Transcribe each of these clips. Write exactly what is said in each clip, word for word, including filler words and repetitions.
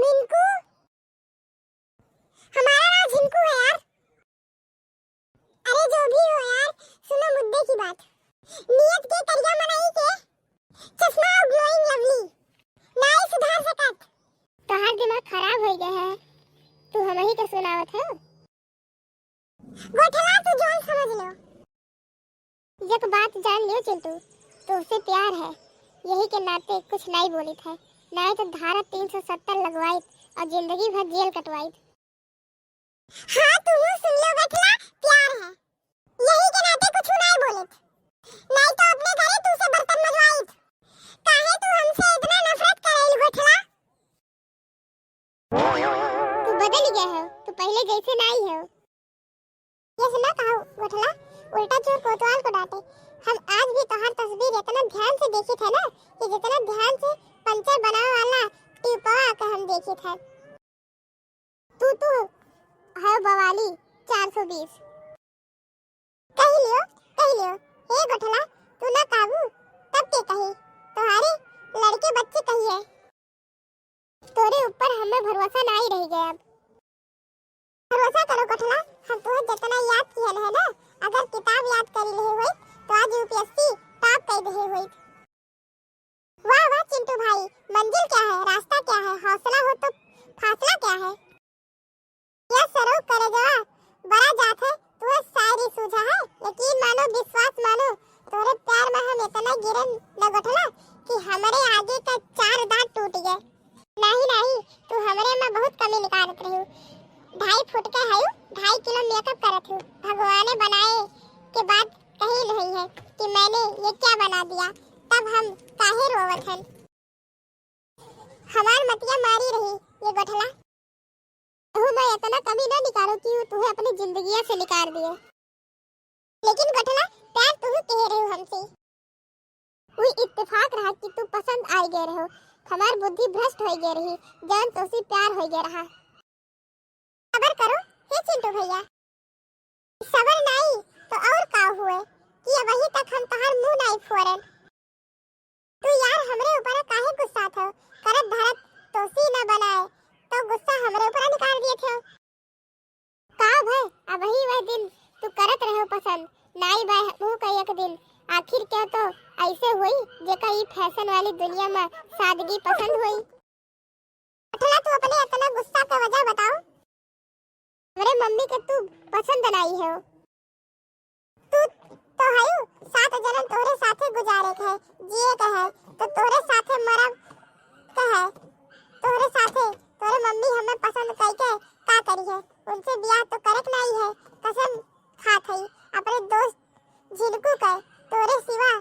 झिनकू, हमारा नाम झिनकू है यार। अरे जो भी हो यार, सुनो मुद्दे की बात। नियत के करिया मनई के चश्मा और glowing lovely नाई सुधार सकत। तोहार दिमाग खराब हो गया है, तू हमही के सुनावत है। गोठला तू जौन समझ लो। एक बात जान लियो चिंटू, तुमसे प्यार है, यही के नाते कुछ नाई बोलित है, नाई तो धारा तीन सौ सत्तर लगवाइत और जिंदगी भर जेल कटवाइत। हाँ, तुहू सुन लो गोठला, प्यार है, यही के नाते कुछ नाई बोलित, नाई तो अपने घरे तुमसे बर्तन मजवाइत। काहे तू हमसे इतना नफरत करेल गोठला? तू बदल गया हो, तू पहले जैसे नाई हो। ये सुना कहो गोठला, उल्टा चोर कोतवाल को डांटे। हम आज भी तोहार तस्वीर इतना ध्यान से देखित है ना, कि जितना ध्यान से पंचर बनावे वाला ट्यूबवा के हम देखित है। तू, तू है बवाली चार सौ बीस। कही लियो, कही लियो, हे गोठला, तू ना काबू, तब के कही, तोहारे लड़के बच्चे कही है। तोरे ऊपर हमें भरोसा नाई रह गया अब। भरोसा करो गोठला, हम तोहे जितना याद किहल है ना, अगर किताब याद करी लेहे होइत, तो आज U P S C top कर देहे होइत। वाह, वाह चिंटू भाई, मंजिल क्या है, रास्ता क्या है, हौसला हो तो फासला क्या है? यह सरो करेजवा बड़ा जात है, तुहे शायरी सूझा है, यकीन मानो, विश्वास मानो, तोरे प्यार में हम इतना गिरन न गोठला कि हमरे आगे का चार दांत टूट गए। नहीं, नहीं, तू हमरे में बहुत कमी निकालत रहू। ढाई फुट के हयू, ढाई किलो makeup करत हूँ। भगवाने बनाए के बाद कही नहीं है कि मैंने ये क्या बना दिया, तब हम काहे रोवत हन। हमार मतिया मारी रही ये गोठला। तू मैं इतना कमी ना निकालो कि वो तुहे अपनी जिंदगिया से निकाल दिए। लेकिन गोठला, प्यार तुहू कहे रहे हो हमसे। कोई इत्तेफाक रहा कि तू पसंद आई गए रहो। हमार बुद्धि भ्रष्ट हो गए रही, जान तोसी प्यार हो गया रहा। सबर करो, हे चिंटू भैया। सबर नाई तो और का हुए कि अबही तक हम तोहार मुंह नाई फोरन। तू यार हमरे ऊपर काहे गुस्सा थो? करत धरत तोसी ना बनाए, तो गुस्सा हमरे ऊपर निकाल दिए थे। का भय, अबही वह दिन तू करत रहो पसंद, नाई बाय मुंह का एक दिन। आखिर क्या तो ऐसे होई, जेका ई fashion वाली दुनिया में सादगी पसंद होई? गोठला, तू अपने इतना गुस्सा का वजह बताओ। हमरे मम्मी के तू पसंद नाई हो। तू तो हयू, सात जनम तोहरे साथे गुजारे के है, जिए के है, तो तोहरे साथे मरब के है, तोहरे साथे। तोहरे मम्मी हमें पसंद करके का करी है? उनसे ब्याह तो करक नाई है, कसम खात हई अपने दोस्त झिनकू के, तोहरे सिवा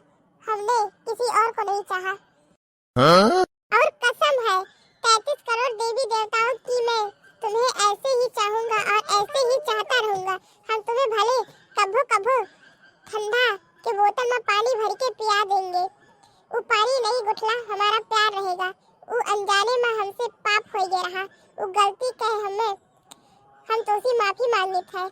हमने किसी और को नहीं चाहा। हाँ? और कसम है तैंतीस करोड़ देवी देवताओं की, मैं तुम्हें ऐसे ही चाहूंगा और ऐसे ही चाहता रहूंगा। हम तुम्हें भले कभो कभो ठंडा के बोतल में पानी भर के पिया देंगे। वो पानी नहीं गोठला, हमारा प्यार रहेगा। वो अनजाने में हमसे पाप हो गया रहा, वो गलती कहे हमें, हम तोसी माफी मांगित है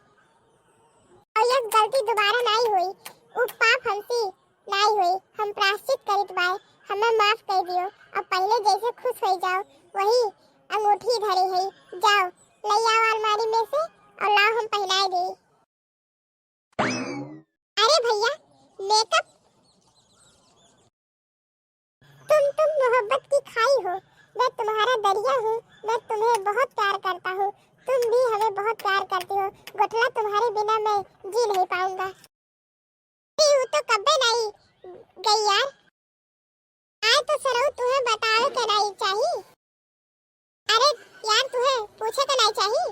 और यह गलती दोबारा नहीं हुई। वो पाप हमसे नाई होई, हम प्रायश्चित करित बाय, हमें माफ कर दियो। अब पहले जैसे खुश हो जाओ, वही अंगूठी धरे है, जाओ, ले आओ अलमारी में से और लाओ, हम पहनाए दे। अरे भैया, makeup, तुम, तुम मोहब्बत की खाई हो, मैं तुम्हारा दरिया हूँ, मैं तुम्हें बहुत प्यार करता हूँ, तुम भी हमें बहुत प्यार करती हो। गोठला, तुम्हारे बिना मैं जी नहीं पाऊंगा। अरे, वो तो कब्बे नाई गई यार। आए तो सरऊ तुहे बतावे के नाई चाही। अरे यार, तुहे पूछे के नाई चाही।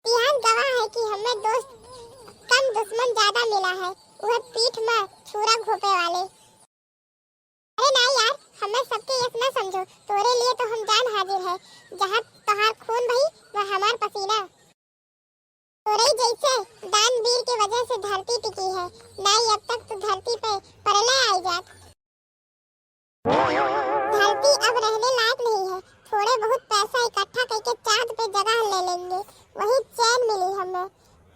इतिहास गवाह है कि हमें दोस्त कम दुश्मन ज्यादा मिला है, वह पीठ में छुरा घोपे वाले। अरे ना यार, हमें सबके यस ना समझो, तोरे लिए तो हम जान हाजिर है। जहाँ तोहार खून बही, वह हमार पसीना। तोरई जैसे दानवीर के वजह से धरती टिकी है, नाई अब तक तो धरती पे प्रलय आई जात। धरती अब रहने लायक नहीं है, थोड़े बहुत पैसा इकट्ठा करके चांद पे जगह ले लेंगे, वही चैन मिली हमें।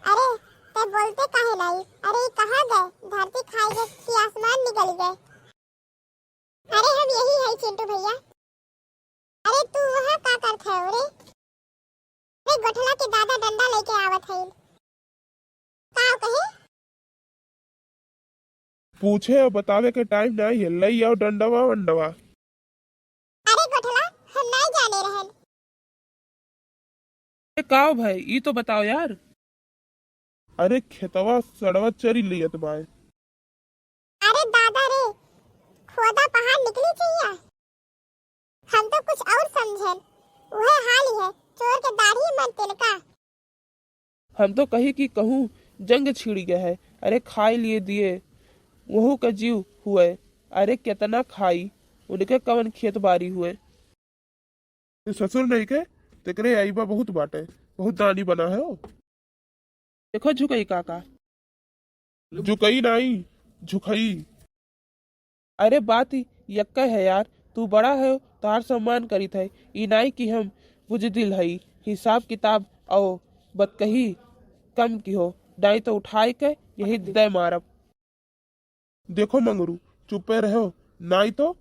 अरे, ते बोलते काहे नाई? अरे, ई कहाँ गए? धरती खाई गए कि आसमान निकल गए? अरे हम यही है चिंटू भैया। अरे तू वहाँ का करत अरे, अरे गोठला के दादा डंडा लेके आवत हईन। का कहे? पूछे और बतावे के टाइम नाई है, लई आओ डंडवा वंडवा। अरे गोठला, हम नाई जाने रहन। ए, काव भाई, ई तो बताओ यार। अरे खेतवा सड़वा चरी लियत बाय। अरे दादा रे, खोदा पहाड़ निकली चाहिए। हम तो कुछ और समझेन, उहे हाल ही है, चोर के दाढ़ी मन तिलका। हम तो कही कि कहूँ जंग छिड़ गया है। अरे खाए लिए दिए, वहू का जीव हुए। अरे कितना खाई, उनके कवन खेत बारी हुए। ते ससुर नहीं के, तेकरे आईबा बहुत बाटे, बहुत दानी बना है ओ। देखो झुकई काका। झुकई नाई, झुकई। अरे बात ही यक्का है यार, तू बड़ा है, तार सम्मान करीत है। ई नाई कि हम बुजदिल हई, हिसाब किताब और बतकही कम की हो, नाई तो उठाए के यही दे मारब। देखो मंगरू, चुप्पे रहो, नाई तो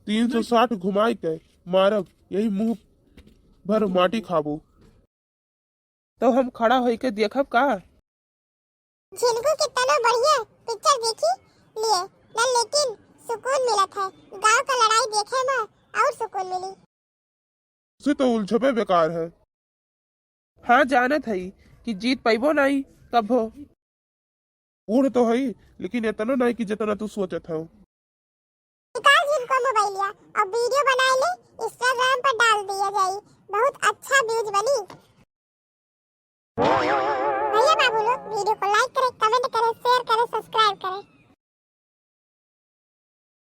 तीन सौ साठ घुमाई के मारब, यही मुंह भर माटी खाबू। तो हम खड़ा होई के देखब का? झिनकू के तनो बढ़िया पिक्चर देखी लिए ना, लेकिन सुकून मिलत है। गांव का लड़ाई देखे में और सुकून मिली। से तो उलझबे बेकार है। हाँ, जानत हई कि जीत पइबो नाई कभो। बूढ़ तो हई, लेकिन एतनो नाई कि जेतना तू सोचत हव। निकाल जिनको मोबाइलिया और वीडियो बनाए ले, Instagram पर डाल दिया जाई, बहुत अच्छा व्यूज बनी। भैया बाबू लोग वीडियो को लाइक करें, कमेंट करें, शेयर करें, सब्सक्राइब करें।